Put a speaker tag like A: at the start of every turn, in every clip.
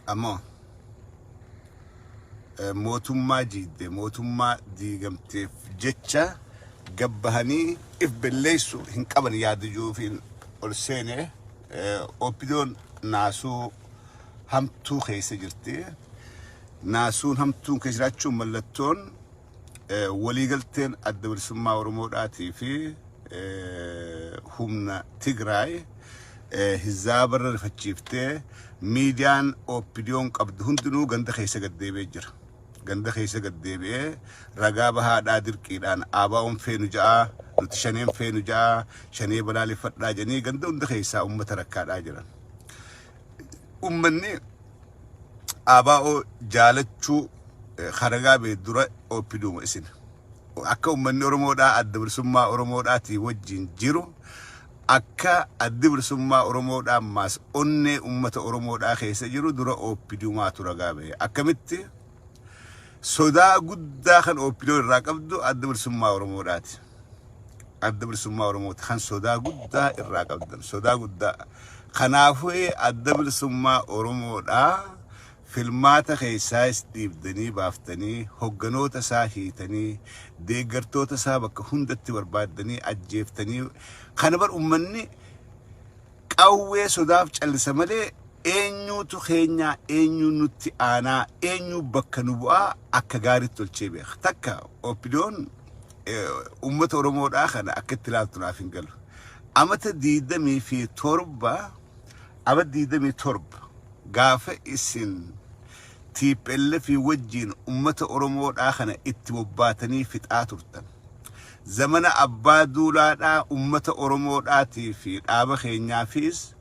A: Ammoo mootummaa jiidde, mootummaa diigamteef jecha gabbahanii if belleessu hin qaban yaadajuufiin ol seene. OPDOn naasuu hamtuu keessa jirti. Naasuun hamtuun keessa jiraachuun mallattoon waliigalteen Adda Bilisummaa Oromoodhaatii fi humna Tigraay hizaabarra rifachiiftee miidiyaan OPDOn qabdu hundinuu ganda keessa gad deebi'ee jira. Ganda keessa gad deebi'ee ragaa bahaadhaa dirqiidhaan ABO'n feenu ja'a, nuti shaneen feenu ja'a, shanee balaaleffadhaa jedhanii ganda hunda keessaa uummata rakkaadhaa jiran. Uummanni ABO jaalachuu haragaa bee dura OPDOma isin. Akka uummanni Oromoodhaa Adda Bilisummaa Oromoodhaatii wajjin jiru, akka Addi Bilisummaa Oromoodhaa ammaas onnee uummata Oromoodhaa keessa jiru dura OPDOmaatu ragaa bahe. Akkamitti sodaa guddaa kan OPDO irraa qabdu Adda Bilisummaa Oromoodhaati. Adda Bilisummaa Oromooti kan sodaa guddaa irraa qabdan, sodaa guddaa. Kanaafuu Adda Bilisummaa Oromoodhaa filmaata keessaayis dhiibdanii baaftanii, hogganoota isaa hiitanii, deeggartoota isaa bakka hundatti barbaaddanii ajjeeftanii, kana bar uummanni qawwee sodaaf callisa malee eenyuutu keenyaa, eenyuu nutti aanaa, eenyuu bakka nu bu'aa akka gaariitti tolchee beeka. Takka OPDOn uummata Oromoodhaa kana akka itti ilaaltu naaf hin galu. Amata 27, amata 27 gaafa isin TPLF wajjin uummata Oromoodhaa kana itti bobbaatanii fixaa turtan. Zamana abbaa duulaadhaa uummata Oromoodhaatii fi dhaaba keenyaafis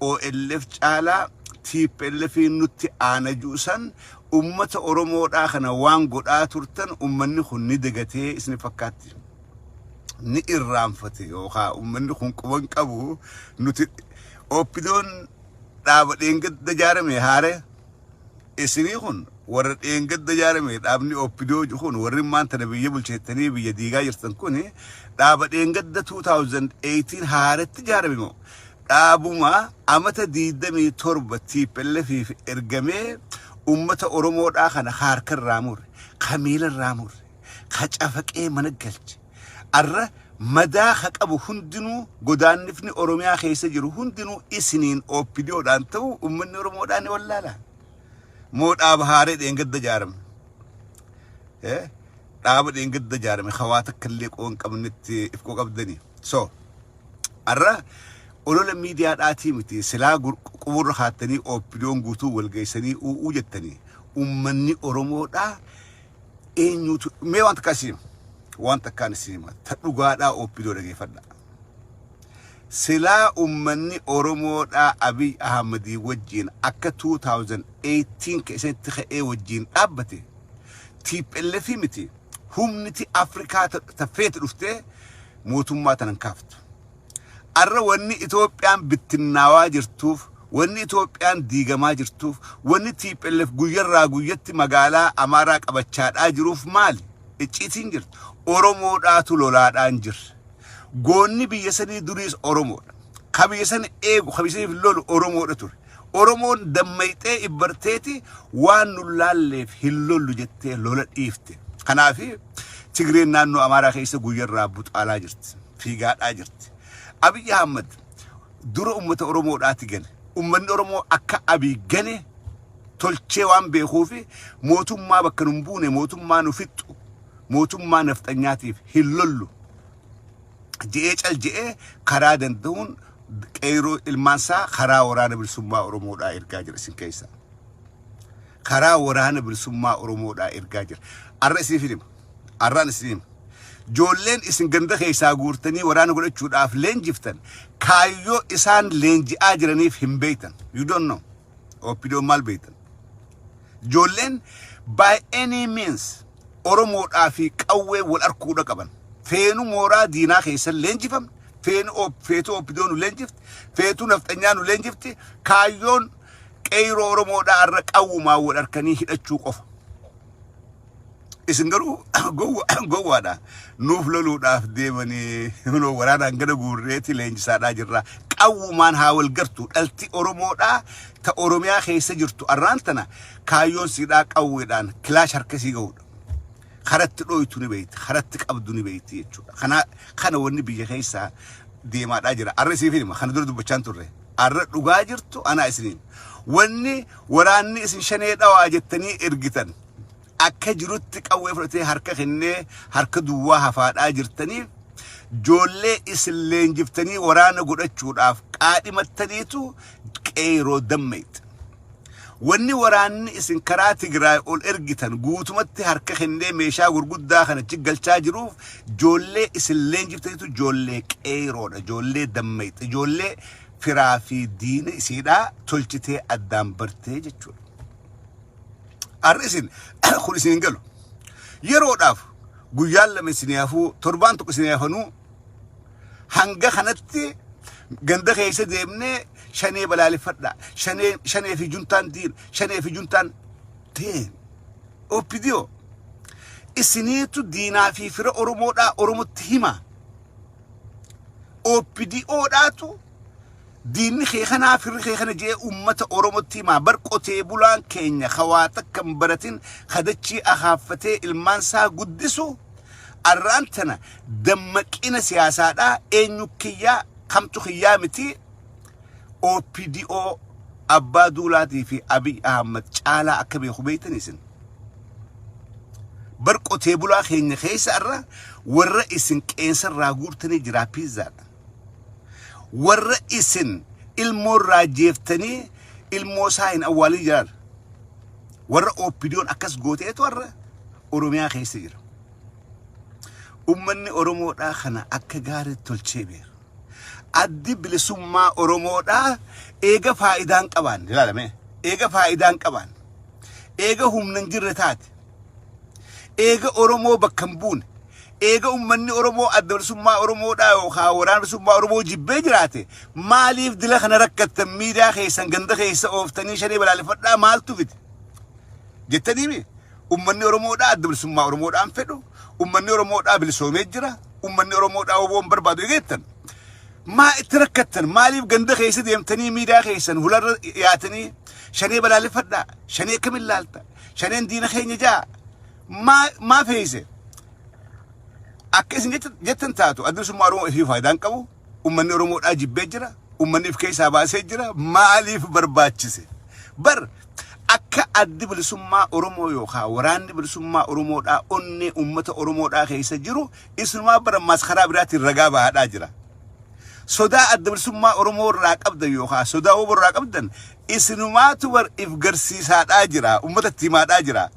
A: OLF caalaa TPLF nutti aana juusan, uummata Oromoodhaa kana waan godhaa turtan uummanni kun ni dagatee isin fakkaatti. Ni irraanfate yookaan uummanni kun quban qabu nuti OPDOn dhaaba dheengadda ijaarame haare isinii kun warra dheengadda ijaarame. Dhaabni OPDO kun, warri maanta biyya bulcheettanii biyya diigaa jirtan kun, dhaaba dheengadda 2018 haaretti ijaarame moo dhaabuma amata 27 TPLF ergamee ummata Oromoodhaa kana harka irraa mure, ka miila irraa mure, ka cafaqee mana galche, arra madaa ka qabu hundinuu, godaannifni Oromiyaa keessa jiru hundinuu isiniin OPDOdhaan ta'u ummanni Oromoodhaa ni wallaala. Moo dhaaba haaree dheengadda ijaarame? Dhaaba dheengadda ijaarame hawaa takka illee qoo hin qabnetti ifqoo qabdanii. So, arra olola miidiyaadhaatii miti, silaa quburra kaattanii OPDOn guutuu walgeessanii u'uu jettanii ummanni Oromoodhaa eenyutu mee waan takka isin hima, waan takkaan isin hima, ta dhugaadhaa OPDO dhageeffadha. Silaa ummanni Oromoodhaa Abiy Ahmadii wajjin akka 2018 keessatti ka'ee wajjin dhaabbate, TPLF miti, humniti Afrikaa taffeeti dhuftee mootummaa tanan kaaftu. Arra wanni Itoophiyaan bittinnaawaa jirtuuf, wanni Itoophiyaan diigamaa jirtuuf, wanni TPLF guyyarraa guyyatti magaalaa Amaaraa qabachaadhaa jiruuf maali? Icciitiin jirtu. Oromoodhaatu lolaadhaan jirra. Goonni biyya sanii duriis Oromoodha. Ka biyya sana eegu, ka biyya saniif lolu Oromoodha ture. Oromoon dammayxee ibbarteeti waan nu laalleef hin lollu jettee lola dhiifte. Kanaafi Tigreen naannoo Amaaraa keessa guyyarraa buxaalaa jirti. Fiigaadhaa jirti. Abiyyi Ahmad dura uummata Oromoodhaati gane. Uummanni Oromoo akka Abiy gane tolchee waan beekuufi mootummaa bakka nu hin buune, mootummaa nu fixxu, mootummaa nafxanyaatiif hin lollu je'ee cal je'ee karaa danda'uun qeeroo ilmaansaa karaa Waraana Bilisummaa Oromoodhaa ergaa jira isin keessa. Karaa Waraana Bilisummaa Oromoodhaa ergaa jira. Arra isiniif hima. Arraan isin hima. Ijoolleen isin ganda keessaa guurtanii waraana godhachuudhaaf leenjiftan kaayyoo isaan leenji'aa jiraniif hin beektan. You don't know. OPDO maal beektan? Ijoolleen by any means Oromoodhaa fi qawwee wal arkuudha qaban. Feenu mooraa diinaa keessa leenjifamne, feenu feetuu OPDO nu leenjifti, feetuu nafxanyaa nu leenjifti, kaayyoon qeyroo Oromoodhaa irra qawwumaa wal harkanii hidhachuu qofa. Isin garuu gowwaadha. Nuuf loluudhaaf deemanii kunoo waraanaan gana guurreeti leenjisaadhaa jirra. Qawwumaan haa wal gartu dhalti Oromoodhaa ta Oromiyaa keessa jirtu arraan tana kaayyoon siidhaa qawweedhaan kilaash harka sii ga'uudha. Karatti dhooytu ni beeyti, karatti qabdu ni beeyti jechuudha. Kana kana wanni biyya keessaa deemaadhaa jira. Arra isiif hima kana dura dubbachaan turre. Arra dhugaa jirtu anaa isiniin. Wanni waraanni isin shanee dhawaa jettanii ergitan akka jirutti qawwee fudhatee harka kennee harka duwwaa hafaadhaa jirtaniif joollee isin leenjiftanii waraana godhachuudhaaf qaadhimattaniitu qeeroo dammeeyxe. Wanni waraanni isin karaa Tigraay ol ergitan guutumatti harka kennee meeshaa gurguddaa kana achi galchaa jiruuf joollee isin leenjiftaniitu joollee qeeroodha, joollee dammeeyxe, joollee firaa fi diina isiidhaa tolchitee addaan bartee jechuudha. Har'a isin kun isin hin galu. Yeroodhaaf guyyaan lama isin hafuu torbaan tokko isin hafanuu hanga kanatti ganda keessa deemnee shanee balaaleffadha. Shanee shanee fi juntaan diina shanee fi juntaan deem. OPDO isiniitu diinaa fi fira Oromoodhaa Oromotti hima. OPDOdhaatu Diinni kee kanaa firri kee kana je'ee ummata Oromotti himaa bar qotee bulaan keenya ka waa takka hin baratin ka dachii akaaffatee ilmaan isaa guddisu arraan tana dammaqina siyaasaadhaa eenyu kiyyaa kamtu kiyyaa miti OPDO Abbaa Duulaatii fi Abiy Ahmad caalaa akka beeku beektan isin. Bar qotee bulaa keenya keessa irra warra isin qeensa irraa guurtanii jiraa piizzaadha. Warra isin ilmoo irraa jeeftanii ilmoo isaa hin awwaalin jiran. Warra OPDOn akkas gooteetu har'a Oromiyaa keessa jira. Ummanni Oromoodhaa kana akka gaariitti tolchee beeka. Addi bilisummaa Oromoodhaa eega faayidaan qabaan ilaalame eega faayidaan qabaan eega humna hin jirre taate eega Oromoo bakka hin buune, eega ummanni Oromoo adda bilisummaa Oromoodhaa yookaan waraana bilisummaa Oromoo jibbee jiraate maaliif dila kana rakkattan miidiyaa keessan ganda keessa ooftanii shanee balaaleffadhaa maaltu fide jettaniimi ummanni Oromoodhaa adda bilisummaa Oromoodhaan fedhu ummanni Oromoodhaa bilisoomee jira ummanni Oromoodhaa woboon barbaadu eegettan maa itti rakkattan maaliif ganda keessa deemtanii miidiyaa keessan hularra yaatanii shanee balaaleffadhaa shanee akkamiin laalta Shaneen diina keenya ja'a maa maa feeyse akka isin jettan taatu addi bilisummaa Oromoo ifii faayidaa hin qabu ummanni Oromoodhaa jibbee jira ummanni if keessaa baasee jira maaliif barbaachise bar akka addi bilisummaa Oromoo yookaan waraanni bilisummaa Oromoodhaa onnee ummata Oromoodhaa keessa jiru isinumaa bara ammaas karaa biraatiin ragaa bahaadhaa jira. Sodaa adda bilisummaa Oromoo irraa qabdan yookaan sodaa WBO irraa qabdan isinumaatu bar if garsiisaadhaa jira, ummata itti himaadhaa jira.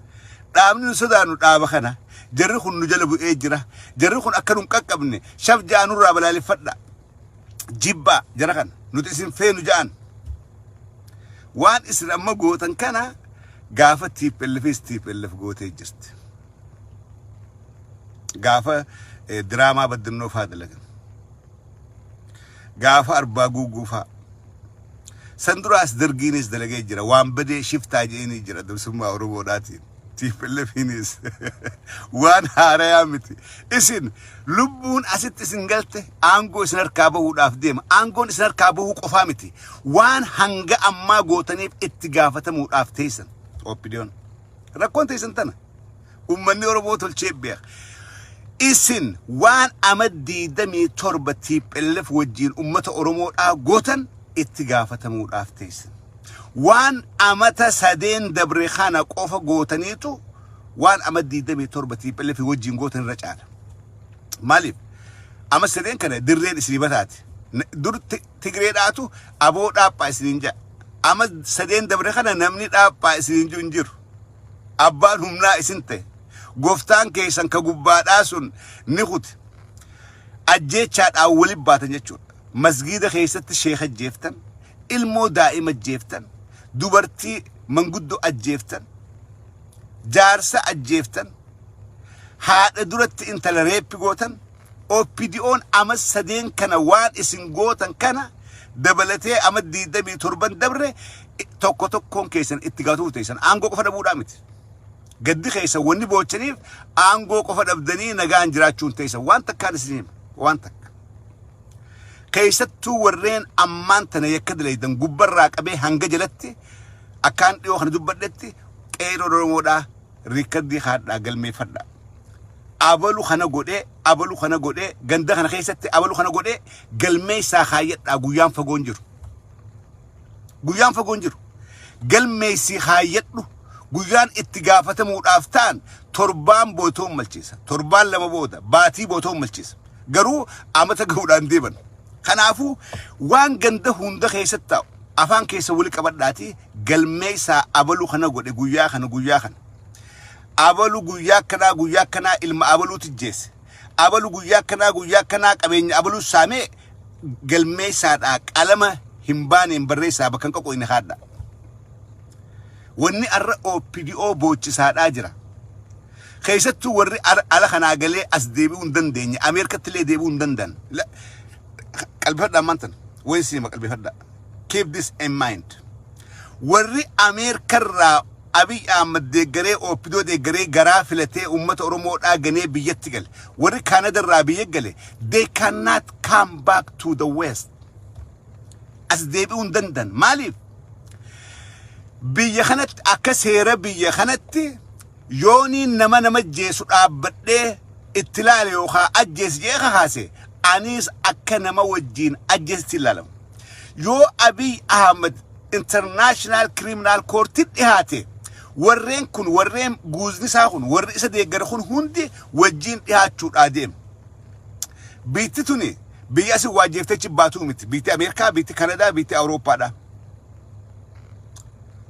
A: Dhaabni nu sodaannu dhaaba kana. Jarri kun nu jala bu'ee jira. Jarri kun akka nu hin qaqqabne shaf ja'a nurraa balaaleffadha. Jibbaa jara kana nuti isin feenu ja'an. Waan isin amma gootan kana gaafa TPLFis TPLF gootee jirti. Gaafa diraamaa baddannoo faa dalagan. Gaafa arbaa guuguu faa. San duraas dargiinis dalagee jira. Waan badee shiftaa je'inii jira bilisummaa Oromoodhaatiin. TPLFiinis waan haarayaa miti. Isin lubbuun asitti isin galte aangoo isin harkaa bahuudhaaf deema. Aangoon isin harkaa bahuu qofaa miti. Waan hanga ammaa gootaniif itti gaafatamuudhaaf teessan. OPDOn. Rakkoon teessan tana. Ummanni Oromoo tolchee beeka. Isin waan ama 27 TPLF wajjin ummata Oromoodhaa gootan itti gaafatamuudhaaf teessan. Waan amata sadeen dabre kana qofa gootaniitu waan ama 27 TPLF wajjin gootan irra caala. Maaliif? Ama sadeen kana dirreen isinii bataate. Dur Tigreedhaatu aboo dhaaphaa isiniin jedha. Ama sadeen dabre kana namni dhaaphaa isiniin jiru hin jiru. Abbaan humnaa isin ta'e. Gooftaan keessan ka gubbaadhaa sun ni kute. Ajjeechaadhaan waliin baatan jechuudha. Masgiida keessatti sheeka ajjeeftan, ilmoo daa'ima ajjeeftan, dubartii manguddoo ajjeeftan, jaarsa ajjeeftan, haadha duratti intala reeppi gootan, OPDOn ama sadeen kana waan isin gootan kana dabalatee ama 27 dabre tokko tokkoon keessan itti gaafatamuu teessan aangoo qofa dhabuudhaa miti. Gaddi keessa wanni boochaniif aangoo qofa dhabdanii nagaan jiraachuun teessan. Waan takkaan isin hima. Waan takka. Keessattuu warreen ammaan tana yakka dalaydan gubbarraa qabee hanga jalatti, akkaan dhiyoo kana dubbadhetti, qeerroo Oromoodhaa riikkardii haadhaa galmeeffadha. Abalu kana godhee, abalu kana godhee, ganda kana keessatti abalu kana godhee galmeessaa kaayyadhaa. Guyyaan fagoon jiru. Guyyaan fagoon jiru. Galmeessii kaayyadhu. Guyyaan itti gaafatamuudhaaf ta'an torbaan booda malchiisa. Torbaan 2 booda, baatii booda malchiisa. Garuu amata gahuudhaan deeman. Kanaafuu waan ganda hunda keessatti taa'u afaan keessa wali qabadhaati galmeessaa: abalu kana godhe, guyyaa kana, guyyaa kana. Abalu guyyaa akkanaa, guyyaa akkanaa ilma abaluuti jeesse. Abalu guyyaa akkanaa, guyyaa akkanaa qabeenya abaluu saamee galmeessaadhaa, qalama hin baaneen barreessaa, bakka hin qoqoyne haadha. Wanni arra OPDO boochisaadhaa jira. Keessattuu warri ala kanaa galee as deebi'uu hin dandeenye, Ameerikatti illee deebi'uu hin danda'an. Qalbifadhaa ammaan tana. Wayin siima qalbifadhaa. Keep this in mind. Warri Ameerikarraa Abiy Ahmad deeggaree, OPDO deeggaree, garaa filatee uummata Oromoodhaa ganee biyyatti gale. Warri Kaanadarraa biyya gale, they cannot come back to the West. As deebi'uu hin danda'an. Maaliif? Biyya kanatti, akka seera biyya kanatti, yooniin nama nama jeesu dhaabbadhee itti ilaale yookaan ajjeesi jee kakaase, anis akka nama wajjiin ajjeesitti ilaalamu. Yoo Abiy Ahmad International Criminal Court dhihaate, warreen kun, warreen guuzni isaa kun, warri isa deeggare kun hundi wajjiin dhihaachuudhaa deema. Biitti tuni biyya asii waajjeeftee cibbaatuu miti. Biitti Ameerikaa, biitti Kanadaa, biitti Awurooppaadha.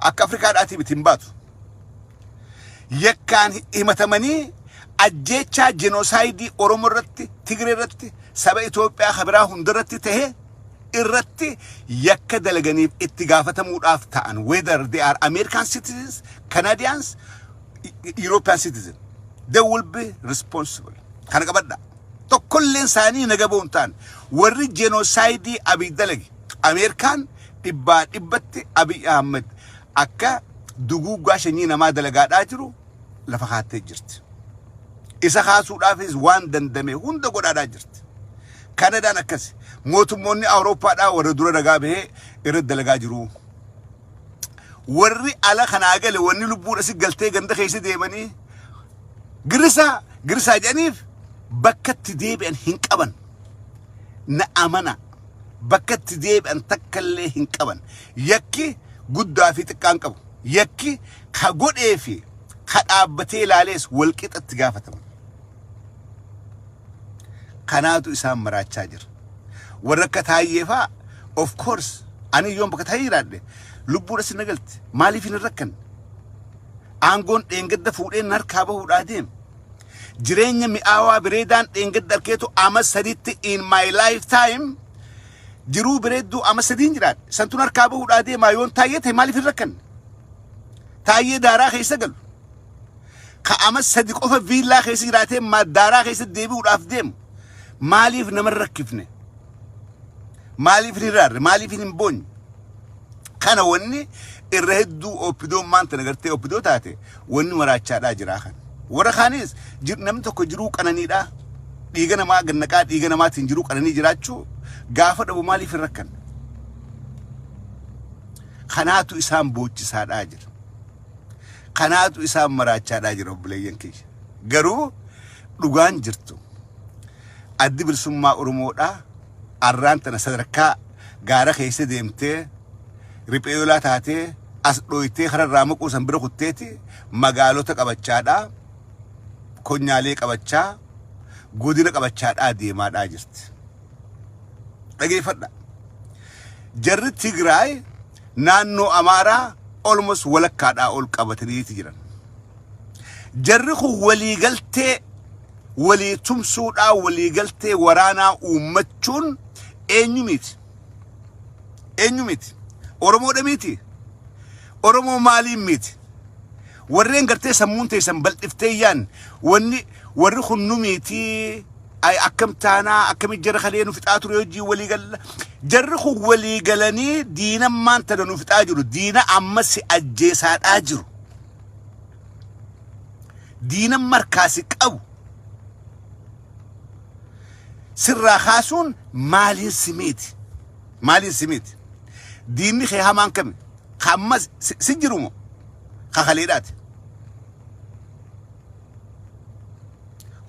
A: Akka Afrikaadhaatii miti, hin baatu. Yakkaan himatamanii ajjeechaa genocide Oromoo irratti, Tigree irratti, saba Itoophiyaa kabiraa hundarratti tahe irratti yakka dalaganiif itti gaafatamuudhaaf ta'an, whether they are American citizens, Canadians, European citizen, they will be responsible. Kana qabadha. Tokkolleen isaanii naga ba'uun ta'an. Warri genocide Abiy dalage, Ameerikaan dhibbaa dhibbatti Abiy Ahmed akka duguuggaa sanyii namaa dalagaadhaa jiru lafa kaattee jirti. Isa kaasuudhaafis waan dandame hunda godhaadhaa jirti. Kanadaan akkas, mootummoonni Awurooppaadhaa warra dura ragaa bahee irratti dalagaa jiru. Warri ala kanaa gale, wanni lubbuudha si galtee ganda keessa deemanii girrisaa girrisaa jedhaniif bakka itti deebi'an hin qaban. Na amana, bakka itti deebi'an takka illee hin qaban. Yakki guddaa fi xiqqaan qabu. Yakki ka godhee fi ka dhaabbatee ilaalees wal qixatti gaafataman. Kanaatu isaan maraachaa jira. Warra akka Taayyee faa, of course, ani yoon bakka Taayyee jiraadhe lubbuudha sin galti. Maaliif hin rakkanne? Aangoon dheengadda fuudheen harkaa bahuudhaa deema. Jireenya mi'aawaa bireedaan dheengadda arkeetu ama saditti in my lifetime jiruu bireedduu ama sadiin jiraadhe. Santuun harkaa bahuudhaa deemaa, yoon Taayyee ta'e maaliif hin rakkanne? Taayyee daaraa keessa galu. Ka ama 3 qofa viillaa keessa jiraatee daaraa keessa deebi'uudhaaf deemu. Maaliif nama hin rakkifne? Maaliif hin hiraarre? Maaliif hin boonye? Kana wanni irra hedduu OPDOn maanta nagartee OPDO taate wanni maraachaadhaa jira kan. Warra kaanis namni tokko jiruu qananiidhaa. Dhiiga namaa gannaqaa, dhiiga namaatiin jiruu qananii jiraachuu gaafa dhabu maaliif hin rakkanne? Kanaatu isaan boochisaadhaa jira. Kanaatu isaan maraachaadhaa jira, obboleeyyan kiyya. Garuu dhugaan jirtu, Addi Bilisummaa Oromoodhaa arraan tana sadarkaa gaara keessa deemtee riphee lolaa taatee as dhooytee kararraa maquu san bira kutteeti magaalota qabachaadhaa, konyaalee qabachaa, godina qabachaadhaa deemaadhaa jirti. Dhageeffadha. Jarri Tigraay naannoo Amaaraa almost walakkaadhaa ol qabataniiti jiran. Jarri kun waliigaltee walii tumsuudhaa, waliigaltee waraanaa uummachuun eenyu miti? Eenyu miti? Oromoodha miti? Oromoo maaliin miti? Warreen gartee sammuun teessan bal'iftee yaan, wanni warri kun nu miti, ay akkam taanaa, akkami jara kalee nu fixaa ture hojii walii galla. Jarri kun walii galanii diinammaan tana nu fixaa jiru. Diina amma si ajjeesaadhaa jiru. Diina markaasi qabu sirraa kaasuun maaliin simiiti? Maaliin simiiti? Diinni kee hamaan kami? Ka ammas si jiru moo? Ka kaleedhaati.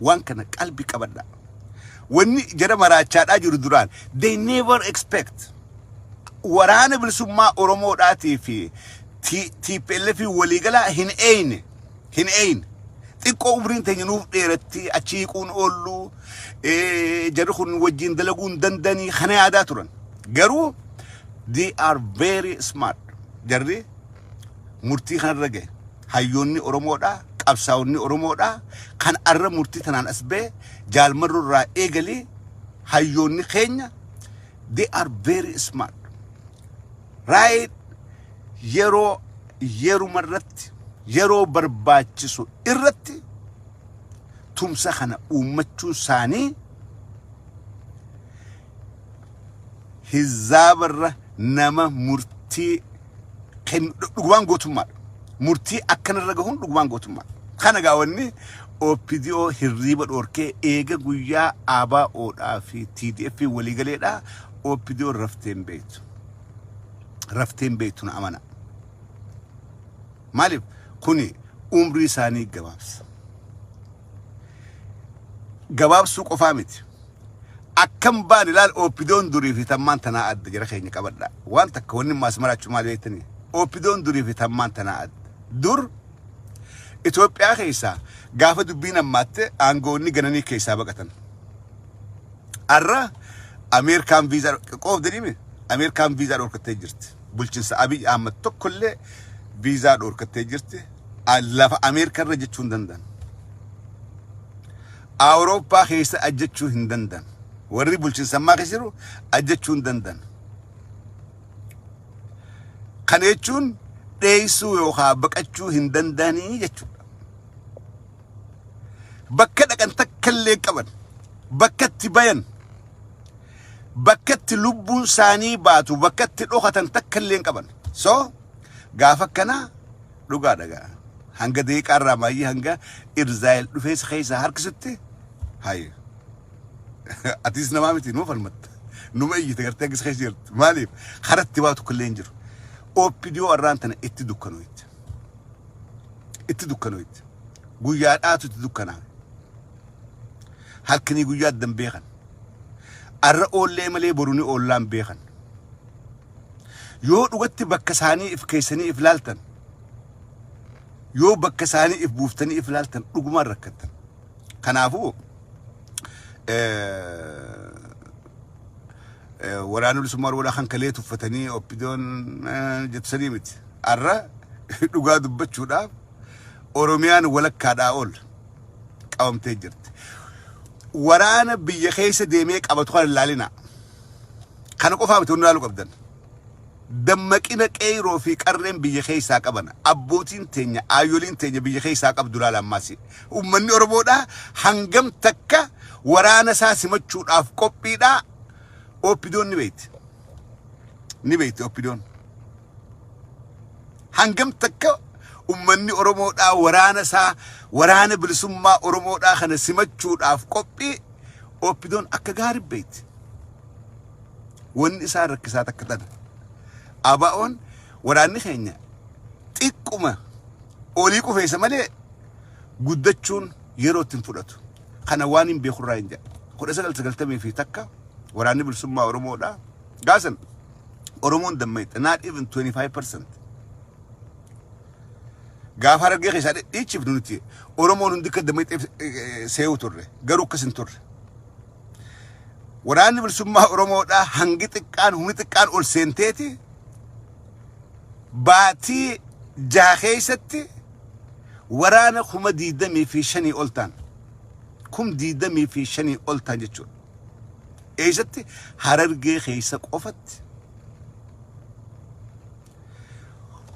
A: Waan kana qalbi qabadha. Wanni jara maraachaadhaa jiru duraan, they never expect waraana bilisummaa Oromoodhaatii fi TPLF waliigalaa hin eeyne, hin eeyne. Xiqqoo umriin teenya nuuf dheeratti, achi hiiquun oollu, jarri kun wajjin dalaguu hin danda'anii kana yaadaa turan. Garuu they are very smart. Jarri murtii kanarra gahe. Hayyoonni Oromoodhaa, qabsaa'onni Oromoodhaa kan arra murtii tanaan as ba'e, Jaalmarroo irraa eegalee hayyoonni keenya, they are very smart. Right, yeroo yeruma irratti, yeroo barbaachisu irratti tumsa kana uummachuun isaanii hizaabarra nama murtii kennu dhugumaan gootummaadha. Murtii akkanarra gahuun dhugumaan gootummaadha. Kana gaa wanni OPDO hirriiba dhoorkee eega guyyaa ABOdhaa fi TDF waliigaleedhaa OPDO raftee hin beektu. Raftee hin beektu, na amana. Maaliif? Kuni umrii isaanii gabaabsa. Gabaabsuu qofaa miti. Akkam baan ilaal, OPDOn durii fi tammaan tanaa adda, jara keenya, qabadha. Waan takka wanni maas maraachuu maal beektanii? OPDOn durii fi tammaan tanaa adda. Dur Itoophiyaa keessaa gaafa dubbiin ammaatte aangoonni gananii keessaa baqatan. Arra Ameerikaan viizaa qoofdanii, Ameerikaan viizaa dhorkattee jirti. Bulchiinsa Abiy Ahmad tokkollee viizaa dhorkattee jirti. Lafa Ameerikaa irra jechuu hin danda'an. Awurooppaa keessa ajjechuu hin danda'an. Warri bulchiinsa ammaa keessa jiru ajjechuu hin danda'an. Kana jechuun dheessuu yookaan baqachuu hin danda'anii jechuudha. Bakka dhaqan takka illee qaban, bakka itti bayan, bakka itti lubbuun isaanii baatu, bakka itti dhokatan takka illee hin qaban. So gaafa akkanaa dhugaa dhagaa. Hanga daqiiqaa irraa maayyii hanga Irzaayil dhufee si keessaa harkisutti hayi. Atis namaa miti, numa falmatta. Numa iyyite gartee hanga si keessa jirtu. Maaliif? Karatti baatu tokko illee hin jiru. OPDO arraan tana itti dukkanoo itti. Itti dukkanoo itti. Guyyaadhaatu itti dukkanaa. Halkanii guyyaa addan beekan. Arra oollee malee boru ni oollaan beekan. Yoo dhugatti bakka isaanii if keessanii if laaltan, yoo bakka isaanii if buuftanii if laaltan, dhugumaan rakkattan. Kanaafuu waraana bilisummaa Oromoodhaa kan kalee tuffatanii OPDOn jettu sanii miti. Arra dhugaa dubbachuudhaaf Oromiyaan walakkaadhaa ol qabamtee jirti. Waraana biyya keessa deemee qabatu kana ilaalina. Kana qofaa miti wanni ilaaluu qabdan. Dammaqina qeeroo fi qarreen biyya keessaa qaban, abbootiin teenya, aayyoliin teenya biyya keessaa qabdu ilaala ammaas. Uummanni Oromoodhaa hangam takka waraana isaa simachuudhaaf qophiidhaa OPDOn ni beekti. Ni beekti OPDOn. Hangam takka uummanni Oromoodhaa waraana isaa, waraana bilisummaa Oromoodhaa kana simachuudhaaf qophii OPDOn akka gaarii beekti. Wanni isaan rakkisaa takka tana. ABO'n waraanni keenya xiqquma olii qufeessa malee guddachuun yeroo ittiin fudhatu. Kana waan hin beekurraa hin jedha. 1991 waraanni bilisummaa Oromoodhaa. Gaasan Oromoon dammayxe not even 25%. Gaafa Harargee keessaa dhiichifnu nuti Oromoon hundi akka dammayxeef see'u turre, garuu akkas hin turre. Waraanni bilisummaa Oromoodhaa hangi xiqqaan, humni xiqqaan ol seenteeti baatii 6 keessatti waraana 25,000 ol ta'an, 25,000 ol ta'an jechuudha. Eessatti? Harargee keessa qofatti.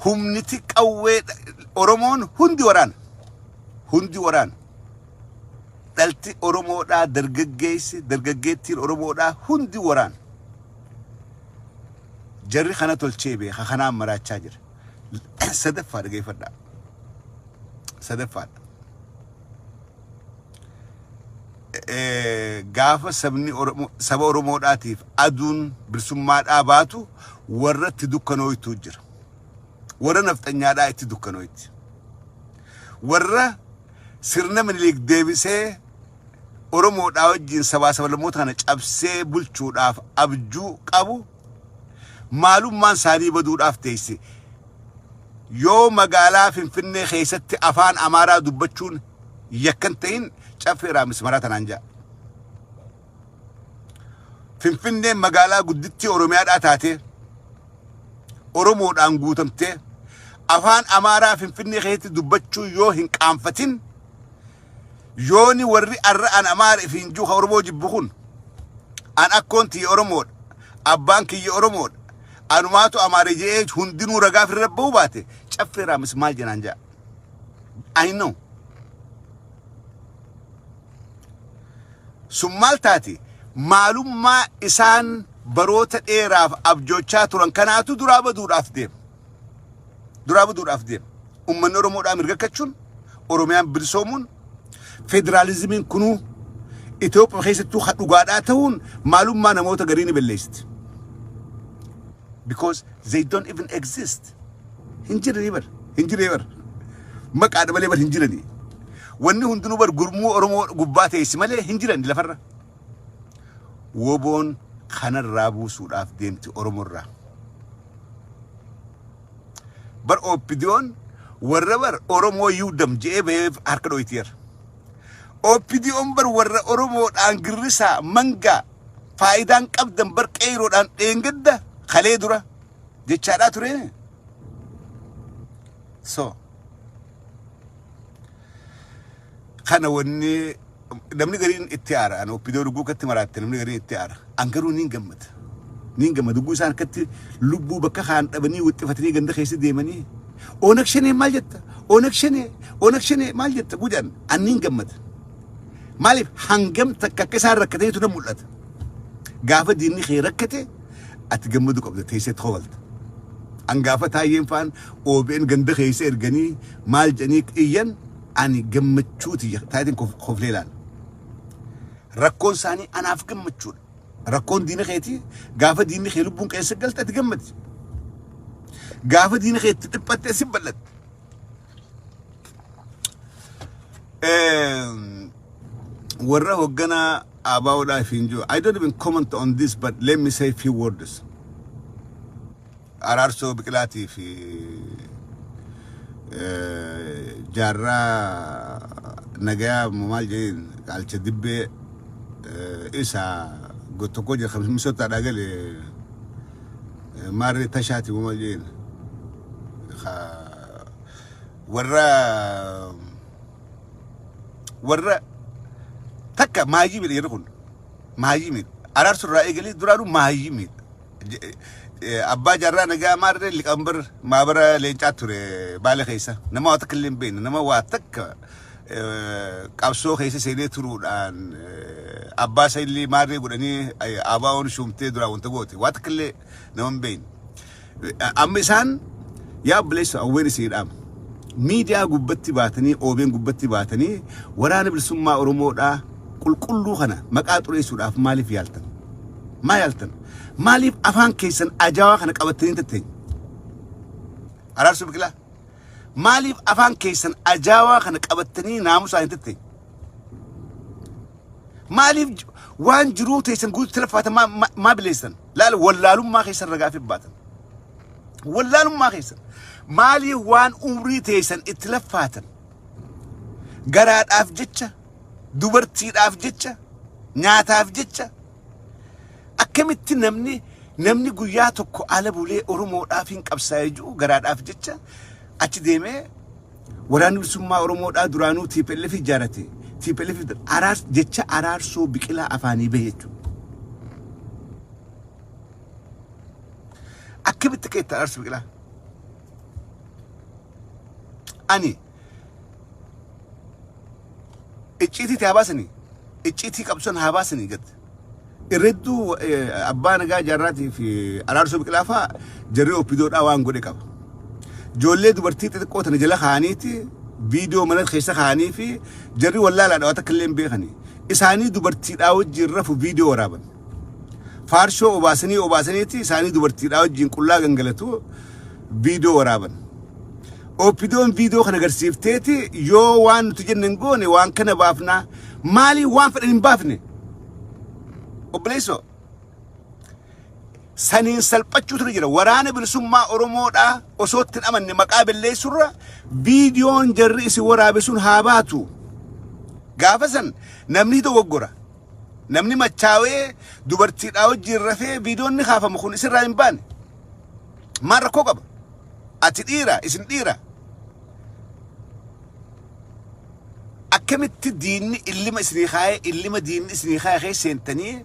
A: Humniti qawwee Oromoon hundi waraana. Hundi waraana. Dhalti Oromoodhaa, dargaggeessi, dargaggeettiin Oromoodhaa hundi waraana. Jarri kana tolchee beeka, kanaan maraachaa jira. Sadaffaa dhageeffadhaa. Sadaffaadha. Gaafa sabni Oromoo saba Oromoodhaatiif aduun bilisummaadhaa baatu warra itti dukkanooytu jira. Warra nafxanyaadhaa itti dukkanooyti. Warra sirna Minilik deebisee Oromoodhaa wajjin sabaa sablammoota kana cabsee bulchuudhaaf abjuu qabu maalummaan isaanii baduudhaaf teesse. Yoo magaalaa Finfinnee keessatti afaan Amaaraa dubbachuun yakkan ta'in Caffee Raamis maraa tanaan ja'a. Finfinneen magaalaa guddittii Oromiyaadhaa taatee Oromoodhaan guutamtee afaan Amaaraa Finfinnee keessatti dubbachuu yoo hin qaanfatin, yooni warri arra an Amaara ifiin jiru ka Oromoo jibbu kun, an akkoon tiyya Oromoodha, abbaan kiyya Oromoodha, anumaatu Amaara je'ee hundinuu ragaa firra bahuu baate, Caffee Raamis maal jenaan ja'a. I know. Sun maal taate? Maalummaa isaan baroota dheeraaf abjoochaa turan kanaatu duraa baduudhaaf deema. Duraa baduudhaaf deema. Uummanni Oromoodhaa mirga akkachuun, Oromiyaan bilisoomuun, federaalizimiin kunuu Itoophiyaa keessattuu kan dhugaadhaa ta'uun maalummaa namoota garii ni balleessiti. Because they don't even exist. Hin jiranii bar. Hin jiranii bar. Maqaadha malee bar hin jiranii. Wanni hundinuu bar gurmuu Oromoo gubbaa teessi malee hin jiran lafarra. Woboon kanarraa buusuudhaaf deemti Oromoorraa. Bar OPDOn warra bar Oromoo yiwdam je'ee bahee harka dhoyteera. OPDOn bar warra Oromoodhaan girrisaa mangaa faayidaan qabdan bar qeeyroodhaan dheengadda kalee dura jechaadhaa ture. So kana wanni namni gariin itti aara. Ani OPDO dhuguu akkatti maraatte, namni gariin itti aara. An garuu niin gammada. Niin gammada. Dhuguu isaan akkatti lubbuu bakka kaan dhabanii wixxifatanii ganda keessa deemanii Oonag Shanee maal jetta? Oonag Shanee, Oonag Shanee maal jetta? Gudaan an niin gammada. Maaliif? Hangam takka akka isaan rakkataniitu na mul'ata. Gaafa diinni kee rakkate ati gammadu qabda, teessee tobalta. An gaafa Taayyeen faan OBN ganda keessa erganii maal jedhanii iyyan, ani gammachuu tiyya taayitiin koflee ilaala. Rakkoon isaanii anaaf gammachuudha. Rakkoon diina keetii, gaafa diinni kee lubbuun keessa galte ati gammadi. Gaafa diina kee itti dhiphatte si bal'atte. Warra hoogganaa ABOdhaaf hin jiru. I don't even comment on this, but let me say few words. Araarsoo Biqilaatii fi Jaarraa Nagayaa maal jedheen, Qaalcha Dibbee isa tokko jira kan Misotaadhaa gale, Maarree Tashaati maal jedheen, warra takka maayii miidha. Jedhu kun maayii miidha. Araarsoo irraa eegalee duraanuu maayii miidha. Abbaa Jaarraa Nagaa maarree liqambar maabara leencaa ture Baale keessa. Nama waa takka illee hin beekne, nama waa takka qabsoo keessa seenee turuudhaan abbaa isa illee maarree godhanii ABO'n shuumtee duraa wanta goote waa takka illee nama hin beekne. Amma isaan, yaa obboleessa, awween isin dhaama. Miidiyaa gubbatti baatanii, OBN gubbatti baatanii Waraana Bilisummaa Oromoodhaa qulqulluu kana maqaa xureessuudhaaf maaliif yaaltan? Maa yaaltan? Maaliif afaan keessan ajaa'aa kana qabattanii tatteenye? Araarsoo Biqilaa. Maaliif afaan keessan ajaa'aa kana qabattanii naamusaan hin tatteenye? Maaliif waan jiruu teessan guututti lafaatan maa bileessan? Laala, wallaalummaa keessan ragaa fi baatan. Wallaalummaa keessan. Maaliif waan umrii teessan itti laffaatan? Garaadhaaf jecha, dubartiidhaaf jecha, nyaataaf jecha akkamitti namni guyyaa tokko ala bulee Oromoodhaaf hin qabsaa'e jiru garaadhaaf jecha achi deemee Waraanni Bilisummaa Oromoodhaa duraanuu TPLF ijaarate. TPLF araars jecha Araarsoo Biqilaa afaanii bahe jechuudha. Akkamitti akka itti Araarsoo Biqilaa? Ani icciitii haa baasanii, icciitii qabsoon haa baasanii gad. Irredduu Abbaa Nagaa Jaarraatii fi Araarsoo Biqilaa fa'aa jarri OPDOdhaa waan godhe qaba. Ijoollee dubartii xixiqqoo tana jala kaa'aniiti viidiyoo mana keessa kaa'anii fi jarri wallaalaadha, waan takka illee hin beekani. Isaanii dubartiidhaa wajjin rafu viidiyoo waraaban. Faarshoo obaasanii obaasaniiti isaanii dubartiidhaa wajjin qullaa gangalatu viidiyoo waraaban. OPDOn viidiyoo kana agarsiifteeti yoo waan nuti jenne hin goone waan kana baafnaa maalii waan fedhan hin baafne. Obboleessoo saniin salphachuutu irra jira. Waraana bilisummaa Oromoodhaa osoo itti hin amanne maqaa balleessurra viidiyoon jarri isin waraabe sun haa baatu. Gaafa san namni dogoggora. Namni machaawee dubartiidhaa wajjin rafee viidiyoon ni kaafamu kun isirraa hin baane. Maal rakkoo qaba? Ati dhiira, isin dhiira. Akkamitti diinni illima isinii kaayee illima diinni isinii kaayee keessa seentanii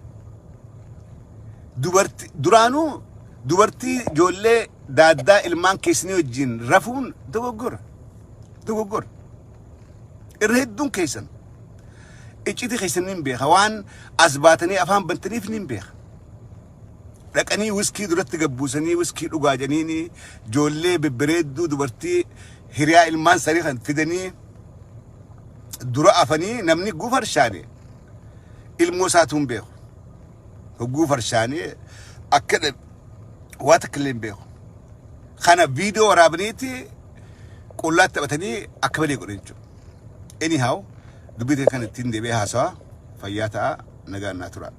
A: dubarti duraanuu dubartii ijoollee daaddaa ilmaan keessanii wajjin rafuun dogoggora. Dogoggora. Irra hedduun keessan iccitii keessan ni beeka waan as baatanii afaan bantaniif ni beeka. Dhaqanii wiskii duratti gabbuusanii wiskii dhugaa jedhaniini ijoollee bebbereedduu dubartii hiriyaa ilmaan isaanii kan fidanii dura afanii namni guu farshaane ilmoo isaatu hin beeku. Hogguu farshaane akka waa takka illee hin beeku. Kana viidiyoo waraabaniiti qullaatti taphatanii akka malee godhan jechuudha. Anyhow, dubbii kan ittiin deebi'ee haasawaa fayyaa ta'a nagaan naa tura.